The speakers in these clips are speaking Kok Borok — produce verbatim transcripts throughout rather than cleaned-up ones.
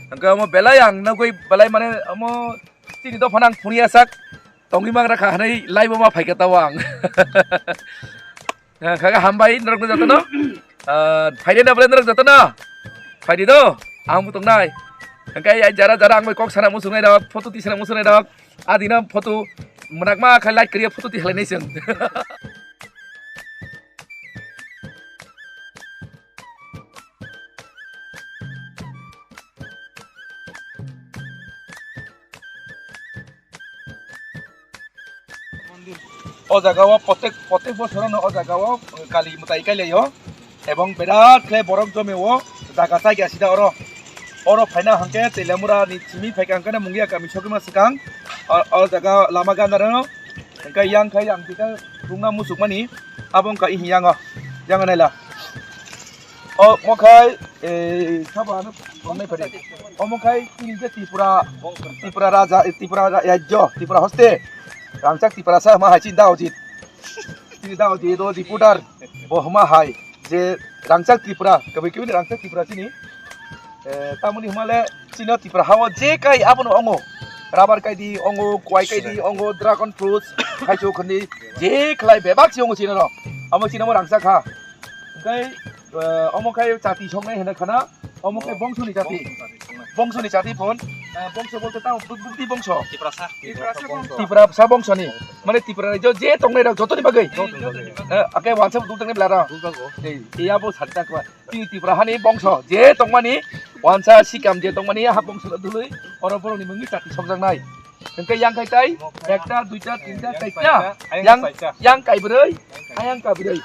Hwnkhe omo belai ang nugwi belai mane omo chini dophano ang phunukya sak tongwi mangra kha hwnwi live-o ma phaikha tao ang. Kha kha hambai norokno jotono. Ah, phaidi na bwle norok jotono. Phaidi do, ang bo tongnai. Hwnkhe ai jara jara ang bai kok sana muchungnai rok, photo tisana muchungnai rok. Adina photo mwnakma khe light kwrwi photo tihalai nai chwng. O jaga o protek, protek bosorono o jaga o kali mwtai kailaio, ebong berat khe borok jomio jaga chaikha sida oro. Oro phaina hwnkhe Teliamura ni simi phaikha hwnkhe Mungia kami sogwima swkang o, o jaga lama gandarano. Hwnkhe yang khai ang kisa rungna muchukmani abo wngkha ihi yango, yango naila. O, omo khai, eh, sabo ano tongnai phari. Omo khai chini je Tripura, Tripura Raja, eh, Tripura ra-, Rajyo, Tripura hoste. Rangchak Tripura sa ma hai chini da ojit. Chini da ojit o reporter. Bo hma hai je Rangchak Tripura, kabai kabai ni Rangchak Tripura chini. Eh, tamoni hwnmale chini Tripura hao je kai abono ongo. Rubber kai di ongo, kwai kai di ongo, dragon fruits, khaichuk khandi je khlai bebak si ongo chini no. Amo chini mo Rangchak ha. Hwnkhe, eh, omo khe chati soknai hwnwi khana, omo khe bongsoni chati. Bongsoni chati phon, eh, bongso bolte tamo buk-, bukti bongso. Tiprasa. Tiprasa bongsoni. Mane Tripura rajyo je tongnai rok jotoni bagwi. Eh, ake wansa duk tangnai blara. Ei, iya bo satta kwa. Ti Tripura hani bongso je tongmani, wansa sikam je tongmani, ha bongso dului, oro borokni mungwi chati sokjaknai. Hwnkhe yang khai tai, ekta, duita, tinta, chaita, yang, yang kaibrwi, ayang kaibrwi.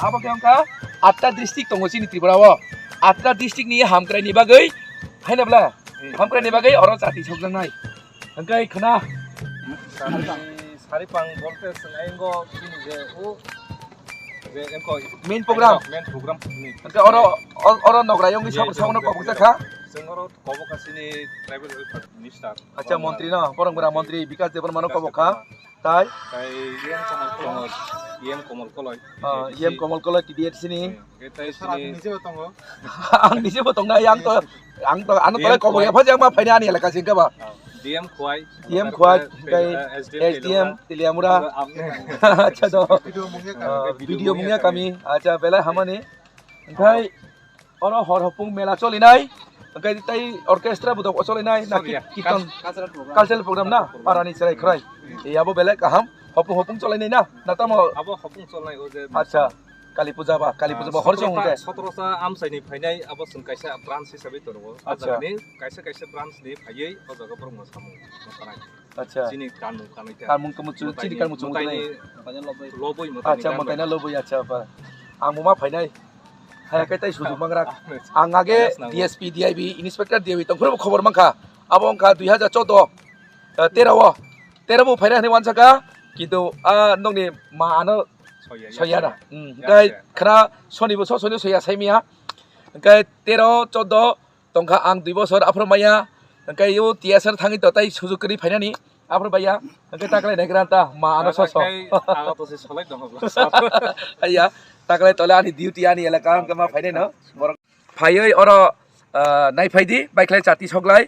Abo khe wngkha atta district tongo chini Tripura o. Atta district ni hamkrai ni bagwi, haino bwla, hamkrai ni bagwi oro chati sokjaknai. Hwnkhe khna. Sari, sari pang bolte swng ayang o chini je o, je engko main program. Main program ni. Hwnkhe oro, oro nogra yongwi sabno kobok jakha. Chwng oro kobok kha chini tribal welfare minister. Acha, montri no, borok bwrang montri Bikas Debbarma no kobok kha. Tai? Tai E M Komol Koloi. E M Komol Koloi. Ah, E M Komol Koloi T D F C ni. Hmm, tai sini. Ang nije bo tongnai, ang to, ang to, ano tolai kobok ya phajak ma phaina ani elaka singka ba. D M Khwai. D M Khwai, tai S D M Teliamura. Acha do. Video Mungya kami. Acha, belai hamani. Hwnkhe oro hor hopung mela cholinai. Hwnkhe tai orchestra bo dok cholinai na kirtan cultural program na parani chwrai khwrai. Yabo belai kaham hopung hopung cholainai na. Na tamo? Abo hopung cholnai o je. Acha. Kali puja ba, Kali puja ba hor chong hwnkhe. Sotorosa amchaini phainai abo chwng kaisa branch hisabe tongo. Acha. Kaisa kaisa branch ni phaiwi o jaga borok no samung. Acha. Chini kanmung kanwi ta. Kanmung tamo chini kanmung chung loboi. Acha, mwtai na loboi, acha ba. Ang buma phainai. Haya khe tai sujuk mangra. Ang age D S P, D I B, Inspector D I B tongphuru khobor mankha. Abo wngkha dui hajar chordo, eh, tero o. Tero bo phaina hwnwi wansaka. Kintu, ah, nokni ma ano soya da. Hwnkhe khra soni bo so soni soya saimia. Hwnkhe tero, chordo, tongkha ang dui bosor aphuru maya, hwnkhe yo T S R thangwi to tai sujuk kwrwi phainani aphuru baya, hwnkhe taklai naigra ta ma ano soso. Ang to se solai tongo. Aiya, taklai tole ani duty ani elaka hwnkhe ma phainai no. Borok phaiwi oro, ah, naiphaidi baikhlai chati soklai.